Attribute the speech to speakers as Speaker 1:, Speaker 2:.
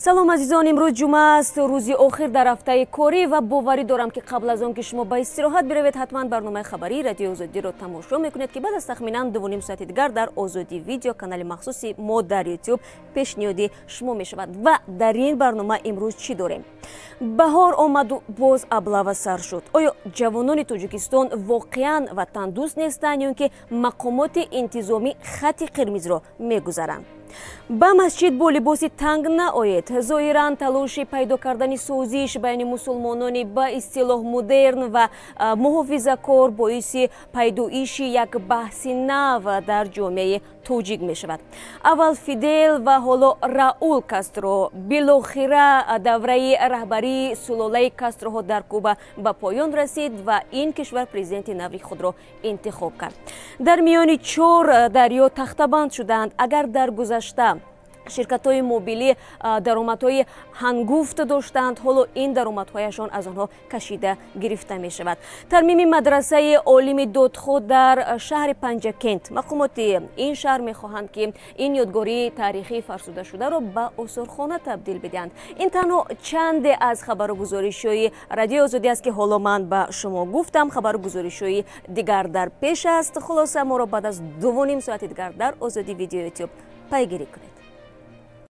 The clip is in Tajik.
Speaker 1: Салом, азизон! Имрӯз ҷумъа аст, рӯзи охир дар ҳафтаи корӣ, ва боварӣ дорам, ки қабл аз он ки шумо ба истироҳат биравед, ҳатман барномаи хабарии Радиои Озодиро тамошо мекунед, ки баъд аз тахминан 2,5 соати дигар дар Озодӣ Видео, канали махсуси мо дар Ютуб, пешниҳоди шумо мешавад. Ва дар ин барнома имрӯз чӣ дорем? Баҳор омаду боз облава сар шуд. Оё ҷавонони Тоҷикистон воқеан ватандӯст нестанд ё ки мақомоти интизомӣ хати қирмизро мегузаранд? Ба масҷид бо либоси танг наоед. Зоҳиран, талоши пайдо кардани созиш байни мусулмонони ба истилоҳ мудерн ва муҳофизакор боиси пайдоиши як баҳси нав дар ҷомеаи тоҷик мешавад. Аввал Фидел ва ҳоло Раул Кастро. Билохира давраи раҳбарии сулолаи Кастроҳо дар Куба ба поён расид ва ин кишвар президенти нави худро интихоб кард. Дар миёни чор дарё тахтабанд шуданд. Агар дар гузашта ширкатҳои мобилӣ даромадҳои ҳангуфт доштанд, ҳоло ин даромадҳояшон аз онҳо кашида гирифта мешавад. Тармими мадрасаи Олими Додхоҳ дар шаҳри Панҷакент. Мақомоти ин шаҳр мехоҳанд, ки ин ёдгории таърихии фарсудашударо ба осорхона табдил бидиҳанд. Ин танҳо чанде аз хабару гузоришҳои Радиои Озодӣ аст, ки ҳоло ман ба шумо гуфтам. Хабару гузоришҳои дигар дар пеш аст. Хулоса, моро баъд аз 2,5 соати дигар дар Озодӣ Видео Ютуб пайгирӣ кунед.